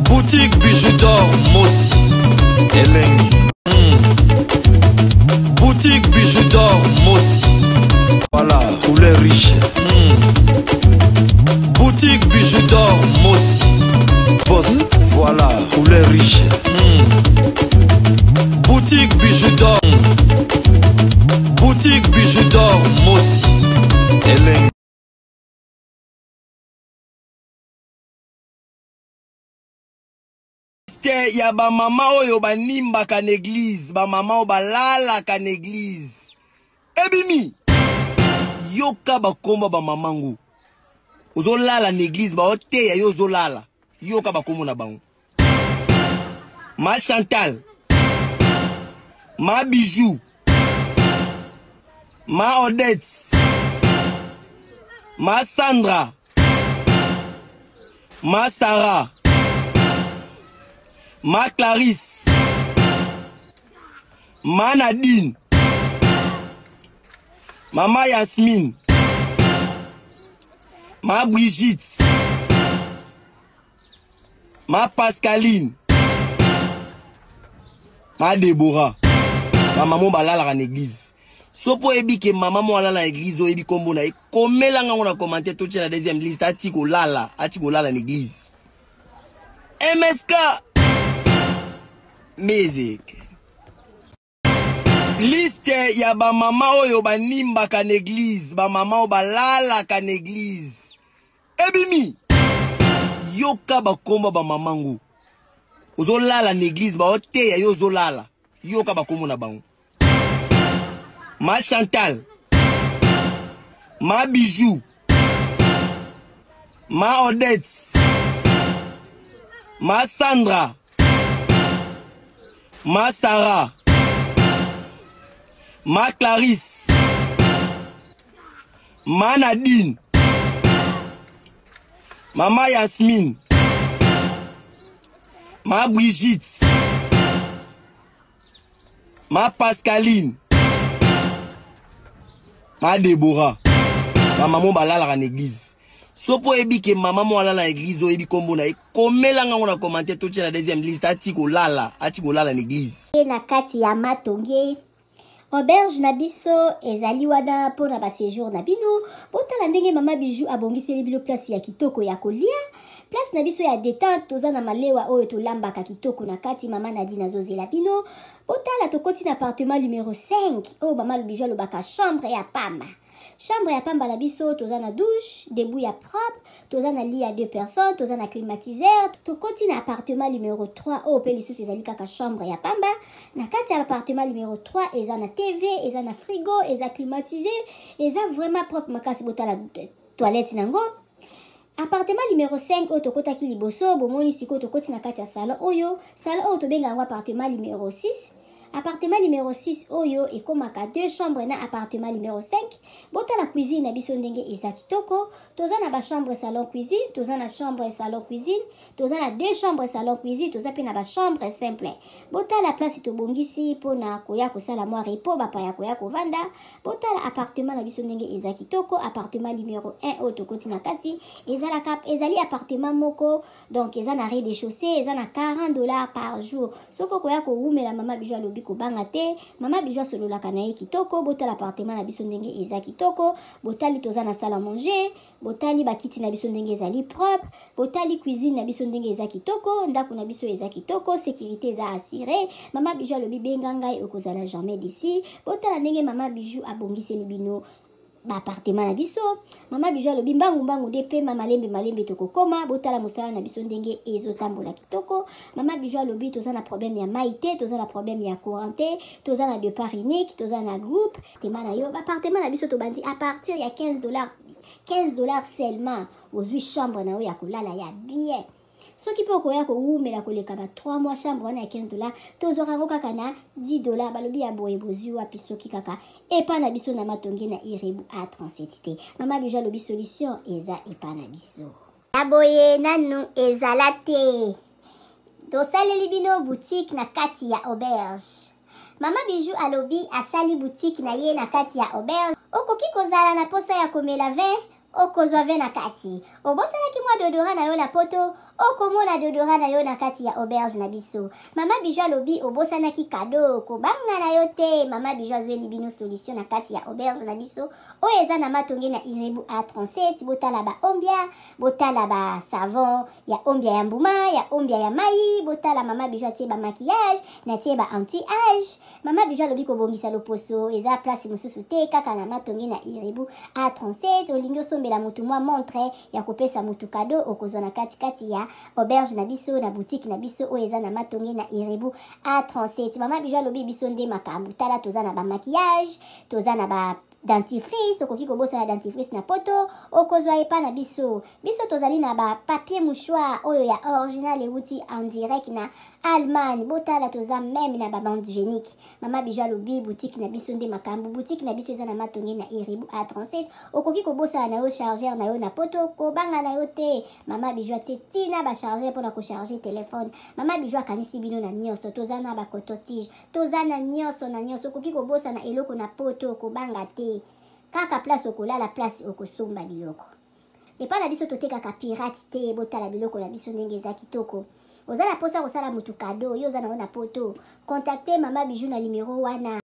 Boutique Bijou d'or Mosi Elengi. Boutique Bijou d'or Mosi. Voilà, couleur riche. Boutique Bijou d'or Mosi. Boss, voilà, couleur riche. Boutique Bijou d'or. Boutique Bijou d'or Mosi. Elengi. Liste ya ba mama oyo banimbaka na eglise, ba mama oyo balalaka na eglise ebimi. Yoka bakombo ba mama ngo, ozolala na eglise, baoteya yo ozolala. Yoka bakombo na bango: ma Chantal, ma Bijou, ma Odette, ma Sandra, ma Sarah, ma Clarisse, ma Nadine, mama Yasmine, ma Brigitte, ma Pascaline, ma Deborah. Bamama oyo balalaka na eglise, soki oyebi ke mama mo alala na eglise, oyebi nkombo na ye, komela ngango na commentaire, totia na deuxième liste. Ati kolala, ati kolala na eglise. MSK Music. Liste ya bamama oyo banimbaka na eglise, bamama oyo balalaka na eglise ebimi. Yoka bakombo bamama ngo, ozolala na eglise, baoteya yo ozolala. Yoka bakombo na bango: ma Chantal, ma Bijou, ma Odette, ma Sandra, ma Sarah, ma Clarisse, ma Nadine, mama Yasmine, ma Brigitte, ma Pascaline, ma Deborah. Bamama oyo balalaka na eglise, soki oyebi ke mama mo alala na eglise, oyebi nkombo na ye, komela ngango na commentaire, totia na deuxième liste. Ati kolala, ati kolala na eglise. Na kati ya Matonge, auberge na biso ezali wana mpona baséjour na bino. Botala ndenge mama Bijou abongiseli bino place ya kitoko ya kolia, place na biso ya détente. Toza na malewa oyo tolambaka kitoko na kati. Mama Nadine azozela bino. Botala, tokoti na appartement numéro 5 oyo mama Bijou alobaka chambre ya pamba. Chambre ya pamba na biso, toza na douche debout ya propre, toza na lit ya deux personnes, toza na climatiseur. Tokoti na appartement numéro 3 oyo mpe lisusu ezali kaka chambre ya pamba. Na kati ya appartement numéro 3 eza na TV, eza na frigo, eza climatisé, eza vraiment propre makasi. Botala toilette nango. Appartement numéro 5 oyo tokotaki liboso, bomoni sikoyo tokoti na kati ya salon oyo. Salon oyo tobenga yango appartement numéro 6. Appartement numéro 6 oyo ekomaka deux chambres na appartement numéro 5. Botala cuisine na biso ndenge eza kitoko. Toza na bachambre, salon, cuisine, toza na chambre, salon, cuisine, toza na deux chambres, salon, cuisine, toza mpe na bachambre simple. Botala place tobongisi mpona koya kosala mwa repos, bapaya koya kovanda. Botala appartement na biso ndenge eza kitoko. Appartement numéro 1 oyo tokoti na kati ezalaka, ezali appartement moko, donc eza na rez-de-chaussée, eza na 40 $ par jour. Soki okoya kowumela, mama Bijou alobi kobanga te, mama Bijou asololaka na ye kitoko. Botala appartement na biso ndenge eza kitoko. Botali, toza na salle à manger. Botali bakiti na biso ndenge ezali propre. Botali cuisine na biso ndenge eza kitoko. Ndako na biso eza kitoko, sécurité eza assuré. Mama Bijou alobi benga ngai, okozala jamais déçu. Botala ndenge mama Bijou abongiseli bino baappartement na biso. Mama Bijou alobi mbangu mbangu nde pema, malembe malembe tokokoma. Botala mosala na biso ndenge ezotambola kitoko. Mama Bijou alobi toza na problème ya mai te, toza na problème ya courant te, toza na départ unique, toza na groupe tema na yo. Baappartement na biso tobandi à partir ya 15 $, 15 $ seulement, ozwi chambre na yo ya kolala ya bien. Soki mpe okoya kowumela koleka ba 3 mois, chambre wana ya 15 $, tozwaka yango kaka na 10 $. Balobi ya boye bozwi wapi soki kaka epa na biso na Matonge na Irebu A37 te? Mama Bijou alobi solution eza epa na biso. Ya boye nanu ezala te. Tosaleli bino boutique na kati ya auberge. Mama Bijou alobi asali boutique na ye na kati ya auberge. Okoki kozala na posa ya komela vin, okozwa vin na kati. Obosanaki mwa déodorant na yo na poto. Okomona dodora na yo na kati ya auberge na biso. Mama Bijou alobi obosanaki cadeau, kobanga na yo te. Mama Bijou azweli bino solution na kati ya auberge na biso oyo eza na Matonge na Irebu A37. Botala ba ombia, botala ba savon ya ombia ya mbuma, ya ombia ya mai, botala Mama Bijou atie ba maquillage, na tie ba anti-age. Mama Bijou alobi kobongisa loposo eza place mosusu te kaka na Matonge na Irebu A37. Olingi osombela motu mwa montre ya kopesa motu kado, okozwa na kati kati ya auberge na biso na boutique na biso oyo eza na Matonge na Irebu A37. Mama Bijou alobi biso nde makambo, tala toza na ba maquillage, toza na ba dentifrice, okoki kobosana dentifrice na poto, okozwa epa na biso. Biso tozali na ba papier mouchoir oyo ya original ewuti en direct na Allemagne. Botala toza meme na ba bande hygiénique. Mama Bijou alobi boutique na biso nde makambo, boutique na biso eza na Matonge na Irebu A37. Okoki kobosana na yo chargeur na yo na poto, kobanga na yo te. Mama Bijou atie tina ba chargeur mpona kocharger telefone. Mama Bijou akanisi bino na nyonso, toza na ba coton-tige, toza na nyonso na nyonso. Okoki kobosana eloko na poto, kobanga te, kaka place okolala, place okosomba biloko. Epai na biso totekaka pirate te. Botala biloko na biso ndenge eza kitoko. Oza na mposa kosala motu kado, yo oza na yo na poto, contacte Mama Bijou na numero wana.